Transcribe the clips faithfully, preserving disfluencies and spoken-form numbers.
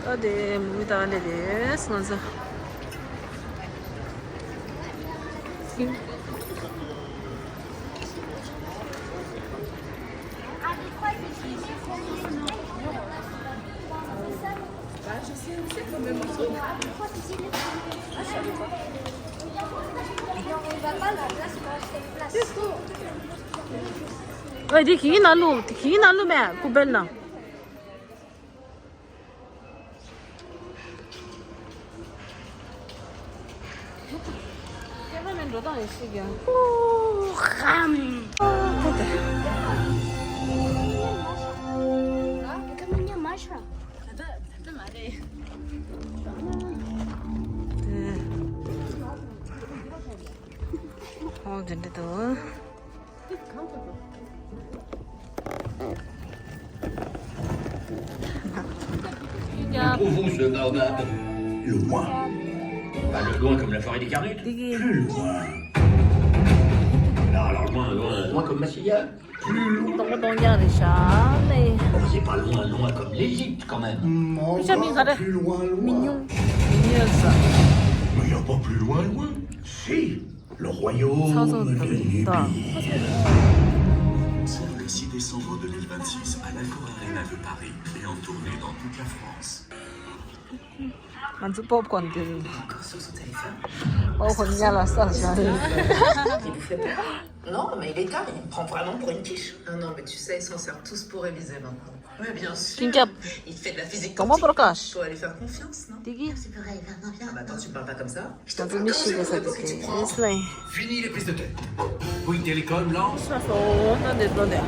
ཨ་དེ་མུ་བི་ལྟ་ལེ་རེད་ང་ཚོ། ཨ་དེ་གི་ན་ལུ་དེ་གི་ན་ལུ་མེ་ཀུ་བེལ་ན། ཁྱེད་རང་མིན་འགྲོ་སྟངས་ཡིན་ཤེས་ཀྱང་། ཨོ་ཧམ། ཨོ་ཧོ་དེ། ཨོ་དེ་འདྲ་འདུག Où vous, ce bordel ? Loin. Pas le loin comme la forêt des Carnutes. Plus loin. Là, alors loin, loin, loin comme Massilia. Plus loin. ཏོང་ཏོང་ཡང་རེད་ཤག་ལེ། Oh, c'est pas loin, loin comme l'Égypte quand même. Plus loin, loin. མི་ཉུང་ས། Mais il n'y a pas plus loin, loin. Si. Le royaume de Nubie. C'est le six décembre deux mille vingt-six à l'Accor Arena de Paris et en tournée dans toute la France. ང་ཚོ་པོབ་ཀོན་དེ། Encore sur son téléphone. ཨོ་ཧོ་ཉ་ལ་ས་ཞག་རེད། Il vous fait peur ? Non, mais il est dingue. Il me prend vraiment pour une quiche. Non, non, mais tu sais, ils s'en servent tous pour réviser maintenant. Mais bien sûr. ཀིང་ཀྱབ། Il fait de la physique quantique. Faut aller faire confiance, non ? དེ་གི། Ah, bah attends, tu me parles pas comme ça. ང་ཚོ་མི་ཤི་དགོས་ས་དེ་དེ་ཨེས་ལེ། Fini les prises de tête. Bouygues Télécom lance. ས་སོ་ན་འདི་ཚོ་འདི།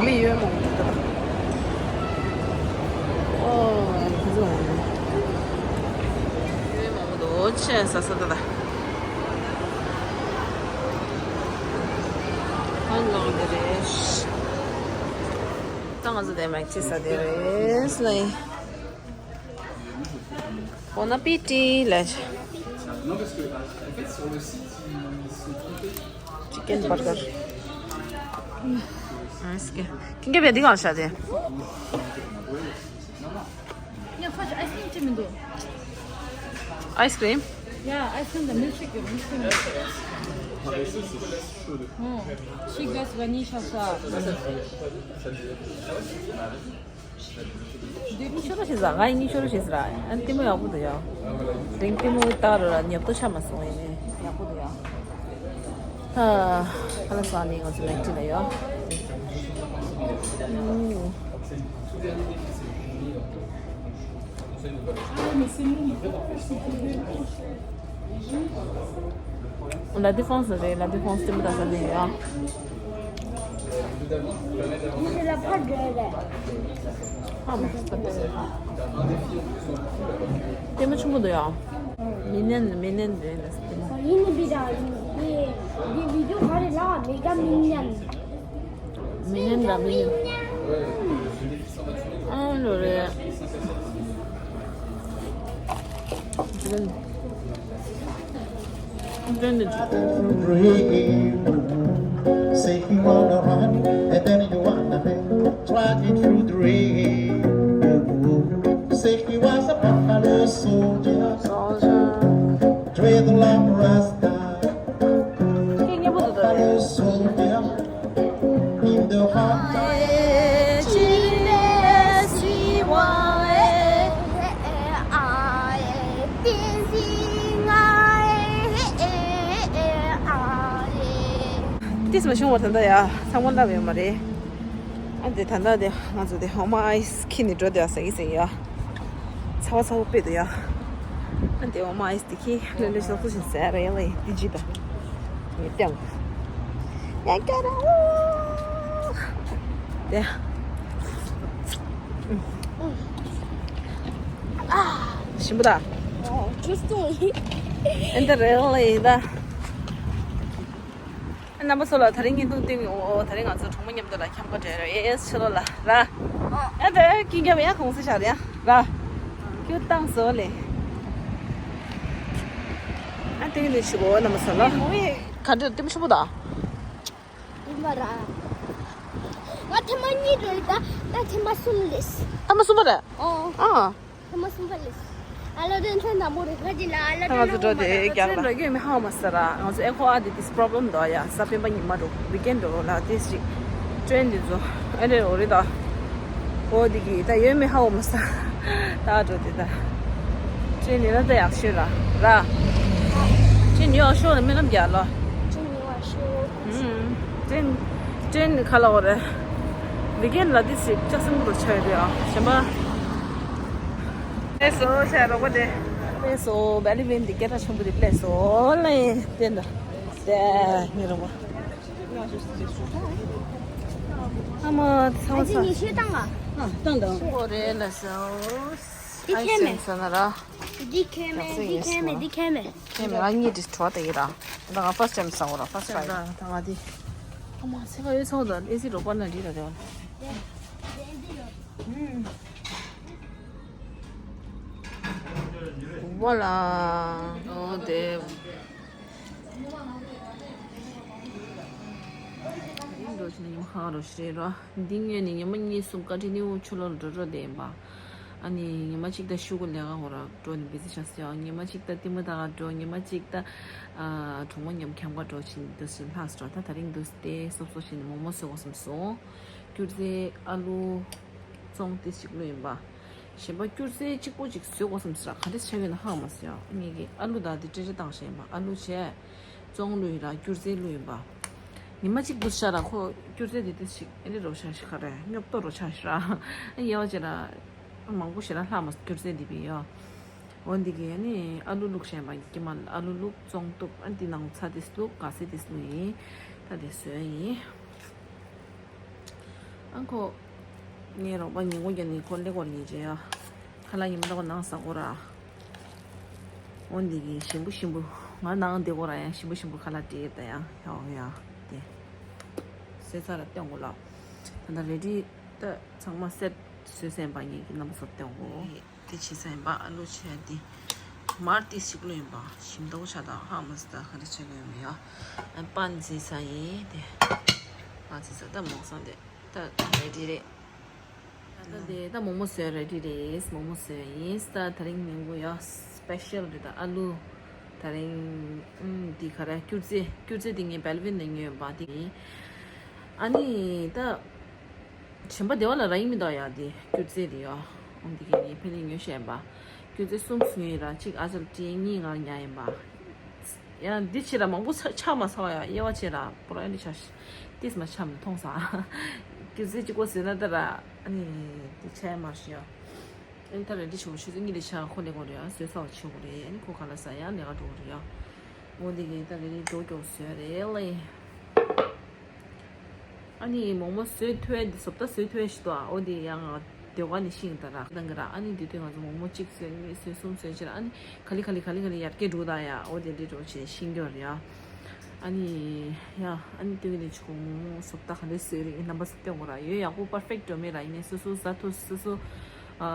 མི་ཡོད་མང་པོ་འདུག་ཨོ་ཁོ་ཚོ་ཡོད་མང་པོ་འདུག་ཆེ་ས་ས་ད་ད། ཧང་ལོང་དེ་རེད། ད་ང་ཚོ་དེ་མེག་ཅི་ས་དེ་རེད་ལེ། Bon appétit ལེ། Chicken burger. ཨེས་ཀེ། ཀིང་ཀྱབ་འདི་གང་ཤ་དེ། ཡ་ཁ་ཤ་ཨའི་སི་ཀྲིམ་ཅི་མི་འདུག་ཨའི་སི་ཀྲིམ། Yeah, ice cream དང་མིལ་ཤེག་ཡོད། མིལ་ཤེག་ཡོད། ཤིག་ག་སི་ཝ་ནི་ཤ་ཤ། དེ་མི་ཤོ་རོ་ཤེས་ཟ། ང་ཡི་མི་ཤོ་རོ་ཤེས་ཟ། ཨ་ནི་ལྟད་མོ་ཡག་པོ་འདུག་ཡ། རིང་ལྟད་མོ་ལྟ་རོ་ལ་ཉོབ་ཏོ་ཆ་མ་སོང་ཡིན་ནི་ཡག་པོ་འདུག་ཡ། ཧ་ཧ་ལ་ས་ནི་ང་ཚོ་མེག་ཅི་ལ་ཡོད། La Défense རེད། La Défense དེ་མི་ད་ས་ནས་ཡ། ཧ་མ་ས་ཏེ། དེ་མི་ཆུང་པོ་འདུག་ཡ། མི་ནན་མི་ནན་རེད་ལ་ས་ཏེ་མ། ཡིན་ནི་བི་ད་ཡིན། དེ་དེ་བི་ཌིའོ་ག་རེ་ལ་མེ་ག་མི་ནན། མི་ནན་ར་མི་ནན། ཨ་ལོ་རེད། Say he wanna run, and then you wanna be dragging through the rain. Say he was a buffalo soldier, dreadlock Rasta. Buffalo soldier in the hot. ཏིས་མ་བྱུང་བར་ད་ལྟ་ཡ་ཚང་མ་ལབ་ཡོད་མ་རེད། ཨ་འདི་ད་ལྟ་དེ་ང་ཚོ་དེ་ཨོ་མ་ཨའི་སི་ཁྱེར་ནས་འགྲོ་དེ་ཡ་ཟ་གི་ཟིན་ཡ། ཚ་བ་ཚ་བོ་དཔེ་འདུག་ཡ། ཨ་འདི་ཨོ་མ་ཨའི་སི་དེ་ཁྱེར་ལོས་ལོས་ཤོག་ཚོ་བཞིན་ཟ་རེད་ལེ། དེ་ཇི་ད་ངས་ཀྱང་ཡ་ཀྱ་ར་ཨོ་དེ་ཞིམ་པོ་ད། ཨ་འདི་རེད་ལེ་ད། རྣམ་པ་ཚོ་ལ་དེ་རིང་བརྙན་ཐུང་སྟེང་འོ་དེ་རིང་ང་ཚོ་གྲོགས་མོ་མཉམ་དུ་ལ་འཁྱམ་ག་འདྲ་རེད་ཕྱི་ལོགས་ལ་ར། ཨ་དེ་ཀིང་ཀྱབ་ཡང་གུང་སེང་བྱ་རེད་ཡ་ར། ཁྱོད་བཏང་སོ་ལེ། ཨ་དེ་ནི་ཞུ་གོ་རྣམ་པ་ཚོ་ལ། ག་འདྲ་ལྟད་མོ་ཆེན་པོ་ད། ཡིན་པ་ར། ང་ ཐེངས་མ་གཉིས་འགྲོ་ཡི་ད། ད་ཐེངས་མ་གསུམ་རེད། ཐེངས་མ་གསུམ་པ་རེད། ཨོ། ཨ། ཐེངས་མ་གསུམ་པ་རེད། ཨ་ལོ་དེ་ཚོ་དང་པོ་རེད། ཁ་ཅིག་ལ་ཨ་ལོ། ད་ང་ཚོ་འགྲོ་དེ་རྒྱག་ལ། ཚོན་འགྲོ་རྒྱུ་མི་ཧ་གོ་མ་ས་ར། ང་ཚོ་ཨེ་ཁོ་ཨ་དེ་དིས་པོ་རོབ་ལེམ་འདུག་ཡ། གཟའ་སྤེན་པ་ཉི་མ་འགྲོ། ཝིག་ཨེན་འགྲོ་ལ་དེ་ཞིག་ཀྲེན་དེ་ཚོ་ཨེ་རེད། འོ་རེད་ད། འོ་དེ་གི་ད་ཡོད་མི་ཧ་གོ་མ་ས། ད་འགྲོ་དེ་ད། ཀྲེན་ནི་ན་ད་ཡག་ཤོས་ར་ར། ཀྲེན་ཡོད་ཤོས་ལ་མི་ལམ་རྒྱག་ལ། ཀྲེན་ནི་ཡོད་ཤོས། ཀྲེན་ཀྲེན་ནི་ཁ་ལ་འོ་རེད། ཝིག་ཨེན་ལ་དེ་ཞིག་ལྕགས་སྲིན་པོ་ཆགས་ཡོད་རེད་ཨ། གཞན་པ། ལས་སོ་ཆ་རོགས་པ་དེ། ལས་སོ་བེ་ལི་ཝིན་དེ་སྐད་གྲགས་ཆེན་པོ་དེ་ལས་སོ་ལེ་དེ་འདྲ། དེ་ངེ་རོགས་པ། ཨ་མ་ཚང་ཚང་། ཉི་ཤུ་བཏང་ང་། ཨ་བཏང་བཏང་། ཁོ་རེ་ལ་སོ། འདི་ཁྱེར་མེད། ས་ན་ར། འདི་ཁྱེར་མེད། འདི་ཁྱེར་མེད། འདི་ཁྱེར་མེད། ཁྱེད་མི་ང་གཉིས་དྲིས་དྲི་བ་དེ་ཡིན་ར། ད་ང་ཕར་སི་ཊེམ་ཟ་འོ་ར། ཕར་སི་ཊེམ་ར། ད་ང་དེ། ཨ་མ་ཚེ་ག་ཡོད་ཚོགས་དང་ཨེ་སི་རོགས་པ་ན་འདི་ར་དེ་བ། ཝ་ལ། ཨོ་དེ། འགྲོ་ཆེ་ན་ཉི་མ་ཧ་རོ་ཤི་རེད་ར། འདི་ངོས་ནས་ཉི་མ་གཉིས་གསུམ་བཀའ་དྲིན་ནི་འུ་ཆུ་ལོར་འགྲོ་འགྲོ་དེ་ཡིན་པ། ཨ་ནི་ཉི་མ་གཅིག་ད་ཤུ་གུ་ལས་ཀ་འོ་ར་འགྲོ་ནི་བི་ཟི་ཆགས་སོ་ཡ། ཉི་མ་གཅིག་ད་ལྟད་མོ་ལྟ་ག་འགྲོ། ཉི་མ་གཅིག་ད་ཨ་གྲོགས་མོ་མཉམ་ཁྱམས་ཁ་འགྲོ་ཕྱིན་འདུག་ཕྱིན་ལྷག་སོ། ད་དེ་རིང་འདུག་སྟེ་སོབ་སོབ་ཕྱིན་མོག་མོག་བཟོས་དགོས་བསམ་སོང་། སྐྱུར་རྫས་ཨ་ལུ་བཙོང་སྟེ་ཞིག་ལོས་ཡིན་པ། གཞན་པ་སྐྱུར་རྫས་གཅིག་པོ་གཅིག་བཟོས་དགོས་བསམ་སོང་། ག་འདྲ་ཆགས་ཡོད་ན་ཧ་མ་སོང་ཡ། ངེད་ཀྱི་ཨ་ལུ་དང་དེ་སྤྲེལ་སྤྲེལ་བཏང་བཞིན་ཡིན་པ། ཨ་ལུ་བྱས། བཙོང་ལོས་ཡིན་ར་སྐྱུར་རྫས་ལོས་ཡིན་པ། ཉི་མ་གཅིག་འདུག་ཤ་ར་ཁོ་སྐྱུར་རྫས་དེ་དེ་ཞིག་ཨེ་རེ་རོ་ཆ་ཞིག་ག་རེ་སྙོབ་ཏོ་རོ་ཆ་ཞིག་ར། ཨེ་ཡ་བ་ཅེ་ར། མང་པོ་ཞེ་ར་ལྷག་མ་སྐྱུར་རྫས་འདི་བི་ཡོ། འོ་འདི་གི་ནི་ཨ་ལུ་བླུགས་ཤེས་པ་ཀྱི་མ་ཨ་ལུ་བླུགས་བཙོང་གཏུབ། ཨ་འདི་ནང་ཚ་དེ་བླུགས་ག་སེ་དེ་བླུགས་ཡིན། ད་དེ་བཟོས་ཡིན། ཨ་ཁོ། ངའི་རོགས་པ་ཉིན་གུང་རྒྱབ་ནས་ཁོ་ཀླད་ཀོར་ཉིན་རེ་ཡ། ཁ་ལག་ཉི་མ་ལྟ་བུ་ནང་ཟ་གོ་ར། འོ་འདི་གི་ཞིམ་པོ་ཞིམ་པོ། ང་ནང་བསྡད་གོ་ར་ཡང་ཞིམ་པོ་ཞིམ་པོ་ཁ་ལག་སྤྲད་ད་ཡང་ཡང་ཡང་དེ། བཟོས་ཚར་ར་སྟོན་གོ་ལ། ད་ལྟ་རེ་ཌི་ད་ཚང་མ་སེ་ཊི་བཟོས་ཟིན་པ་ངེད་ཀྱི་རྣམ་པ་ཚོར་སྟོན་གོ། དེ་བྱས་ཚར་ཡིན་པ་ཨ་ལུ་བྱས་ཏེ། མར་ཏི་ཞིག་ལོ་ཡིན་པ་ཞིམ་ཏོག་ཆ་དང་ཧ་མ་སི་ད་ག་རེ་བྱས་ལོ་ཡིན་པ་ཡ། པན་བཟོས་ཚར་ཡིན་དེ། པན་བཟོས་ཚར་ད་མོག་སང་དེ། ད་རེ་ཌི་རེད། ད་དེ་ད་མོག་མོག་བཟོས་རེ་ཌི་རེད། མོག་མོག་བཟོས་ཡིན། ད་དེ་རིང་ཉིན་གུང་ཡ་སི་པེ་ཤལ་རེད། ད་ཨ་ལུ། དེ་རིང་ཨུམ་འདི་ག་རེ་སྐྱུར་རྫས་སྐྱུར་རྫས་འདི་ངས་བེལ་ཝིན་ནས་ཉོས་ཡིན་པ་འདི་ཡིན། ཨ་ནི་ད། གཞན་པ་སྡེ་བ་ལ་ར་ཡིན་མི་འདུག་ཡ་འདི་སྐྱུར་རྫས་འདི་ཡ། ཨུམ་འདི་ག་ངས་ཕ་གིར་ཉོས་ཤེས་ཡིན་པ། སྐྱུར་རྫས་གསུམ་བཟུང་ཡིན་ར། གཅིག་ཨ་ཅལ་ཏི་གཉིས་ང་ཉ་ཡིན་པ། ཡང་འདི་ཕྱིར་ར་མང་པོ་ཆ་ཆགས་མ་ཚར་བ་ཡ། དབྱེ་བ་ཕྱེ་ར་པོ་ར་ཨེ་འདྲ་ཆགས་ཤི། ཏིས་མ་ཆགས་མི་མཐོང་ས། སྐྱུར་རྫས་གཅིག་པོ་ཟོས་ན་ད་ར་ཨ་ནི་འདི་ཆགས་མ་ཤི་ཡ། ཨ་ནི་ད་རེ་འདི་ཆུ་ཆུ་ཚོད་གཉིས་ལས་ཆགས་ཁོ་ལས་གོ་རེད་ཡ། ཟོས་ཚར་བ་ཆེ་གོ་རེད། ཨ་ནི་ཁོ་ག་ལ་ས་ཡ་ལས་ཀ་འགྲོ་གོ་རེད་ཡ། འོ་འདི་གི་ད་རེ་འདི་མགྱོགས་མགྱོགས་ཟོས་རེད་ལེ། ཨ་ནི་མོག་མོག་བཟོས་ཐུབ་ཡ་འདི་བཟོ་ལྟ་བཟོས་ཐུབ་ཡ་ཞིག་འདུག་ཨ། འོ་འདི་ཡང་ང་ཟློས་གར་ནས་ཤེས་ཡོང་ད་ར་གདང་གི་ར། ཨ་ནི་འདི་དུས་ང་ཚོ་མོག་མོག་གཅིག་བཟོས་གཉིས་བཟོས་གསུམ་བཟོས་ཕྱིར་ཨ་ནི་ག་ལེ་ག་ལེ་ག་ལེ་ག་ལེ་ཡར་རྒྱས་འགྲོ་ད་ཡ། འོ་དེ་འདྲ་འགྲོ་བྱས་ཤེས་རྒྱུ་རེད་ཡ། ཨ་ནི་ཡ་ཨ་ནི་དུས་ཀྱི་ནས་ཆུ་ཁོ་མོག་མོག་བཟོ་ལྟ་ག་འདྲ་བཟོས་རེད་རྣམ་པ་ཚོ་སྟོན་དགོས་ར། ཡོད་ཡག་པོ་པར་ཕེག་འགྲོ་མེད་ར། ཡིན་ནའི་སོ་སོ་ཟ་ཐུབ་སོ་སོ་ཨ་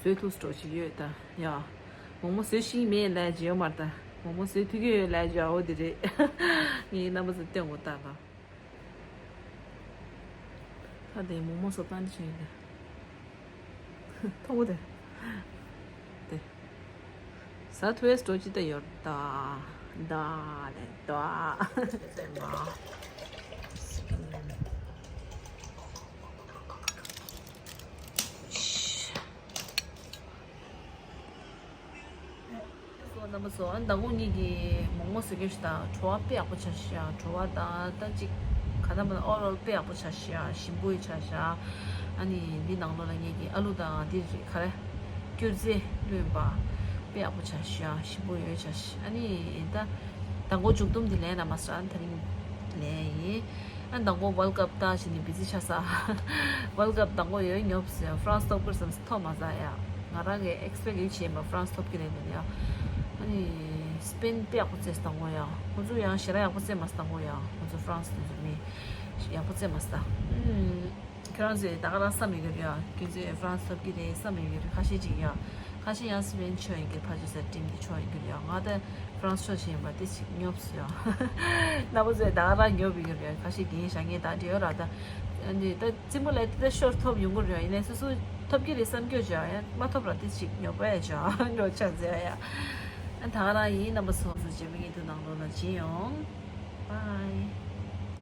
བཟོས་ཐུབ་འགྲོ་ཅིག་ཡོད་ད་ཡ། མོག་མོག་བཟོས་ཤེས་མེད་ལས་བྱེད་ཡོད་མ་རེད་ད། མོག་མོག་བཟོས་ཐུབ་ཀྱི་ཡོད་ལས་བྱེད་འོ་དེ་རེད། ངས་རྣམ་པ་ཚོ་སྟོན་དགོས་ད་ལ། ད་དེ་མོག་མོག་བཟོ་སྟངས་ནི་ཆེན་གི། མཐོང་གོ་དེ། དེ། ཟ་ཐུ་ཨེ་སི་ཏོ་ཅི་ད་ཡོད་ད། ད་ལེ་ད། སོ་རྣམ་པ་ཚོ། ཨ་ནི་མདང་དགོང་ངེད་ཀྱིས་མོག་མོག་བཟོ་མཁན་ཞིག་དང་བྲོ་བ་དཔེ་ཡག་པོ་ཆགས་ཤག་བྲོ་བ་དང་ད་ཅིག་ག་ད་མ་ན་ཨོ་རོལ་དཔེ་ཡག་པོ་ཆགས་ཤག་ཞིམ་པོ་ཡི་ཆགས་ཤག་ཨ་ནི་འདི་ནང་ལོགས་ལ་ངེད་ཀྱིས་ཨ་ལུ་དང་འདི་རེད་ག་རེ་སྐྱུར་རྫས་བླུགས་པ་དཔེ་ཡག་པོ་ཆགས་ཤག་ཞིམ་པོ་ཡོད་ཆགས་ཤག་ཨ་ནི་ད་མདང་དགོང་མཇུག་སྡོམ་འདི་ལེན་ར་མ་སོང་། ཨ་ནི་ད་རིང་ལེན་ཡིན། ཨ་ནི་མདང་དགོང་ཝལ་ཀབ་ལྟ་བྱས་ནས་བི་ཟི་ཆགས་ས། ཝལ་ཀབ་མདང་དགོང་ཡོད་ཉོབ་སོང་། ཧྥ་རན་སི་ཐོབ་ཀྱི་རེད་བསམ་སོང་། ཐོབ་མ་སོང་ཡ། ང་རང་གིས་ཨེག་སི་པེག་ཡོད་བྱས་པ་ཧྥ་རན་སི་ཐོབ་ཀྱི་རེད་འདུག་ཡ། ཨ་ནི་སི་པེན་དཔེ་ཡག་པོ་རྩེས་མདང་དགོང་ཡ། ཁོ་ཚོ་ཡང་ཞེ་དྲག་ཡག་པོ་རྩེས་མ་སོང་མདང་དགོང་ཡ། ཁོ་ཚོ་ཧྥ་རན་སི་དེ་ཚོ་མི་ཡག་པོ་རྩེས་མ་སོང་། ཨུམ། ཁྱོད་རང་ཚོས་ད་ག་རང་བསམ་ཡོད་ཀྱི་རེད་ཡ། ཁྱོད་ཚོས་ཧྥ་རན་སི་ཐོབ་ཀྱི་རེད་བསམ་ཡོད་ཀྱི་རེད། ཁ་ཤས་ཅིག་ཡ། ཁ་ཤས་ཡང་སི་པེན་ཆོས་ཡིན་གྱི་ཕ་ཆོས་ཟེར་ཊིམ་གྱི་ཆོས་ཡིན་གྱི་ཡ། ང་ད་ཧྥ་རན་སི་ཆོས་ཤིག་ཡིན་པ་དེ་ཅིག་ཉོབ་སོང་ཡ། རྣམ་པ་ཚོས་ད་ག་རང་ཉོབ་ཡོད་ཀྱི་རེད། ཁ་ཤས་དེ་ཡིན་ཤག་ངས་ད་འབྲེལ་ཡོད་ར་ད་ ཨ་ནི་ད་རྩེད་མོ་ལ་དེ་ད་ཤོར་ཐོབ་ཡོང་གི་རེད། ཡིན་ནའི་སོ་སོ་ཐོབ་ཀྱི་རེད་བསམ་སྐྱོ་བྱ་ཡ། མ་ཐོབ་ར་དེ་ཅིག་ཉོབ་པ་ཡ་བྱ་འགྲོ་ཆགས་ཟེར་ཡ། ཨ་ད་ག་རང་ཡིན། རྣམ་པ་ཚོ་ཚོ་རྗེས་མའི་ཉིན་དུ་ནང་ལོགས་ལ་མཇལ་ཡོང་། Bye.